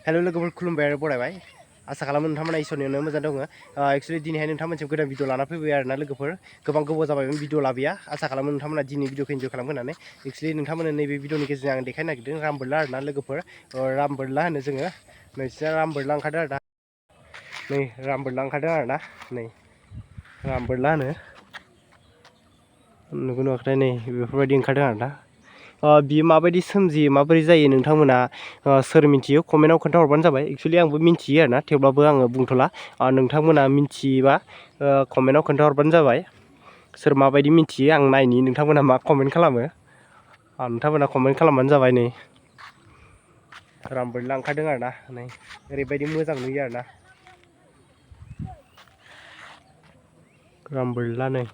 hello लोगोफोर खुलुमबाय आरो बरायबाय आसा खालामो नोंथांमोना इसोरनियावनो मोजां दङ एक्चुअली दिनैहाय नोंथांमोनसिम गोदान भिडिअ लाना फैबाय आरोना लोगोफोर गोबां गोबाव जाबायमोन भिडिअ लाबोया आसा खालामो नोंथांमोना दिनै भिडिअखौ इन्जय खालामगोन होननानै एक्चुअली नोंथांमोननो नैबे भिडिअनि गेजेरजों आं देखायनो नागिरदों राम बोरला आरोना लोगोफोर राम बोरला होनो जोङो नोंसिना राम बोरला ओंखारदों आरोना नै राम बोरला ओंखारदों आरोना नै राम बोरला होनो नुगौ नुवाखै नै बेफोरबायदि ओंखारदों आरोना बियो माबायदि सोमजियो माबोरै जायो नोंथांमोना सोर मिन्थियो कमेन्टआव खोन्थाहरबानो जाबाय एक्चुअली आंबो मिन्थियो आरोना थेवब्लाबो आङो बुंथ'ला नोंथांमोना मिन्थियोबा कमेन्टआव खोन्थाहरबानो जाबाय सोर माबायदि मिन्थियो आं नायनि नोंथांमोना मा कमेन्ट खालामो नोंथांमोना कमेन्ट खालामबानो जाबाय नै राम बोरला ओंखारदों आरोना नै ओरैबायदि मोजां नुयो आरोना राम बोरला नै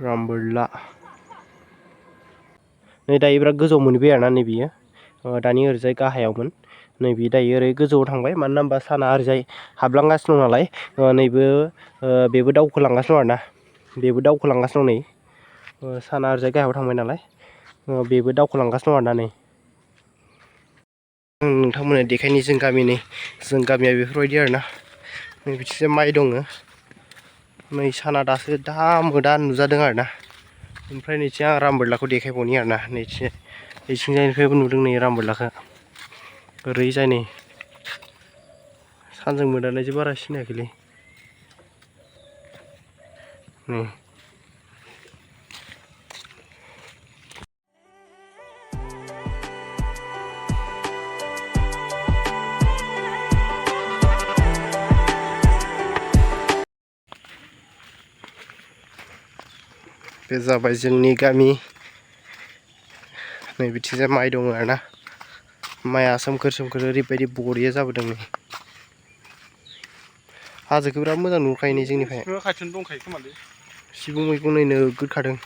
राम बोरला नै दायो बिराद गोजौआव मोनहैबाय आरोना नै बियो दानि ओरैजाय गाहायावमोन नैबे दायो ओरै गोजौआव थांबाय मानो होनबा साना ओरैजाय हाबलांगासिनो दं नालाय नैबो बेबो दावखोलांगासिनो दं आरोना बेबो दावखोलांगासिनो दं नै साना ओरैजाय गाहायाव थांबाय नालाय बेबो दावखोलांगासिनो दं आरोना नै नोंथांमोननो देखायनि जों गामिया बेफोरबायदि आरोना नै बिथिंजाय माइ दङ नै साना दासो दा मोदा नुजादों आरोना ओमफ्राय नैथिं आं राम बोरलाखौ देखायबावनि आरोना नैथिंजायनिफ्रायबो नुदों नै राम बोरलाखौ ओरैजाय नै सानजों मोदाननायजों बारा सिनायाखैलै नै बे जाबाय जोंनि गामि नै बिथिंजाय माइ दङ आरोना माइआ सोमखोर सोमखोर ओरैबायदि बरिया जाबोदों नै हाजोखौ बिराद मोजां नुखायो नै जोंनिफ्राय खाथियावनो दंखायो खोमालै सिबुं मैगं नै नोगोद खादों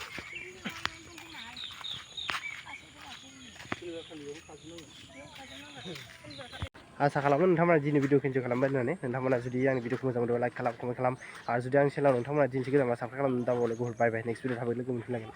आसा खालामो नोंथांमोना दिनै भिडिअखौ इन्जय खालामबाय होननानै नोंथांमोना जुदि आंनि भिडिअखौ मोजां मोनोब्ला लाइक खालाम कमेन्ट खालाम आरो जुदि आंनि चेनेलाव नोंथांमोना दिनैसो गोदानबा साबस्क्राइब खालामनो दाबावले बाय बाय नेक्स्ट भिडिअ थाबै लोगो मोनफिनलायगोन